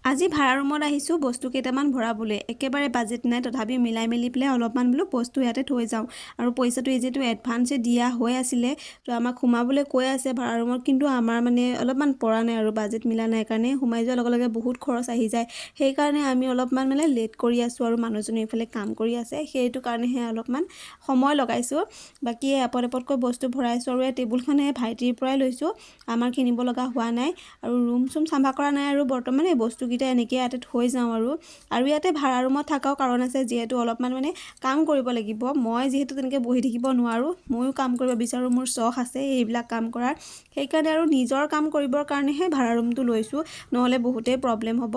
আজি ভাড়া ৰুমত আহিছোঁ বস্তু কেইটামান ভৰাবলৈ। একেবাৰে বাজেট নাই, তথাপিও মিলাই মেলি পেলাই অলপমান বোলো বস্তু ইয়াতে থৈ যাওঁ। আৰু পইচাটো যিহেতু এডভান্সে দিয়া হৈ আছিলে, তো আমাক সোমাবলৈ কৈ আছে ভাড়া ৰুমত, কিন্তু আমাৰ মানে অলপমান পৰা নাই আৰু বাজেট মিলা নাই কাৰণে সোমাই যোৱাৰ লগে লগে বহুত খৰচ আহি যায়। সেইকাৰণে আমি অলপমান মানে লেট কৰি আছোঁ আৰু মানুহজনী এইফালে কাম কৰি আছে, সেইটো কাৰণেহে অলপমান সময় লগাইছোঁ। বাকী এপদ এপদকৈ বস্তু ভৰাইছোঁ আৰু এই টেবুলখনে ভাইটিৰ পৰাই লৈছোঁ, আমাৰ কিনিব লগা হোৱা নাই। আৰু ৰুম চুম চাফা কৰা নাই আৰু বৰ্তমান এই বস্তুকেইটা এনেকৈ ইয়াতে থৈ যাওঁ আৰু। আৰু ইয়াতে ভাড়া ৰুমত থকাও কাৰণ আছে, যিহেতু অলপমান মানে কাম কৰিব লাগিব। মই যিহেতু তেনেকৈ বহি থাকিব নোৱাৰোঁ, ময়ো কাম কৰিব বিচাৰোঁ, মোৰ চখ আছে এইবিলাক কাম কৰাৰ। সেইকাৰণে আৰু নিজৰ কাম কৰিবৰ কাৰণেহে ভাড়া ৰুমটো লৈছোঁ, নহ'লে বহুতেই প্ৰব্লেম হ'ব।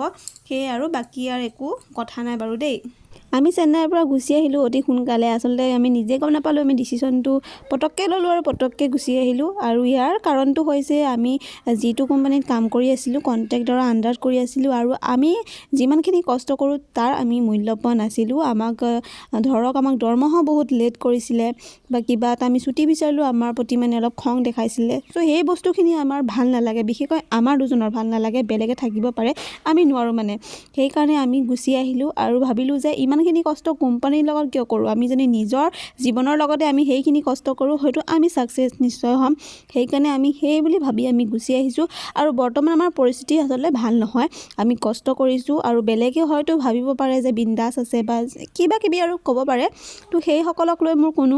সেয়ে আৰু বাকী আৰু একো কথা নাই বাৰু দেই। আমি চেন্নাইৰ পৰা গুচি আহিলোঁ অতি সোনকালে। আচলতে আমি নিজে গম নাপালোঁ, আমি ডিচিশ্যনটো পটককৈ ল'লোঁ আৰু পটককৈ গুচি আহিলোঁ। আৰু ইয়াৰ কাৰণটো হৈছে আমি যিটো কোম্পানীত কাম কৰি আছিলোঁ, কণ্ট্ৰেক্টৰৰ আণ্ডাৰত কৰি আছিলোঁ আৰু আমি যিমানখিনি কষ্ট কৰোঁ তাৰ আমি মূল্য পোৱা নাছিলোঁ। আমাক ধৰক আমাক দৰমহাও বহুত লেট কৰিছিলে বা কিবা এটা আমি ছুটি বিচাৰিলোঁ, আমাৰ প্ৰতি মানে অলপ খং দেখাইছিলে। চ' সেই বস্তুখিনি আমাৰ ভাল নালাগে, বিশেষকৈ আমাৰ দুজনৰ ভাল নালাগে। বেলেগে থাকিব পাৰে, আমি নোৱাৰোঁ মানে। সেইকাৰণে আমি গুচি আহিলোঁ আৰু ভাবিলোঁ যে ইমানখিনি কষ্ট কোম্পানীৰ লগত কিয় কৰোঁ, আমি যদি নিজৰ জীৱনৰ লগতে আমি সেইখিনি কষ্ট কৰোঁ, হয়তো আমি ছাকচেছ নিশ্চয় হ'ম। সেইকাৰণে আমি সেই বুলি ভাবি আমি গুচি আহিছোঁ। আৰু বৰ্তমান আমাৰ পৰিস্থিতি আচলতে ভাল নহয়, আমি কষ্ট কৰিছোঁ। আৰু বেলেগে হয়তো ভাবিব পাৰে যে বিন্দাছ আছে বা কিবা কিবি আৰু ক'ব পাৰে, তো সেইসকলক লৈ মোৰ কোনো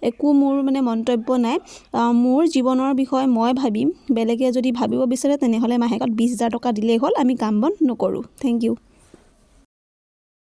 একো মোৰ মানে মন্তব্য নাই। মোৰ জীৱনৰ বিষয়ে মই ভাবিম, বেলেগে যদি ভাবিব বিচাৰে তেনেহ'লে মাহেকত 20,000 টকা দিলেই হ'ল, আমি কাম বন নকৰোঁ। Thank you.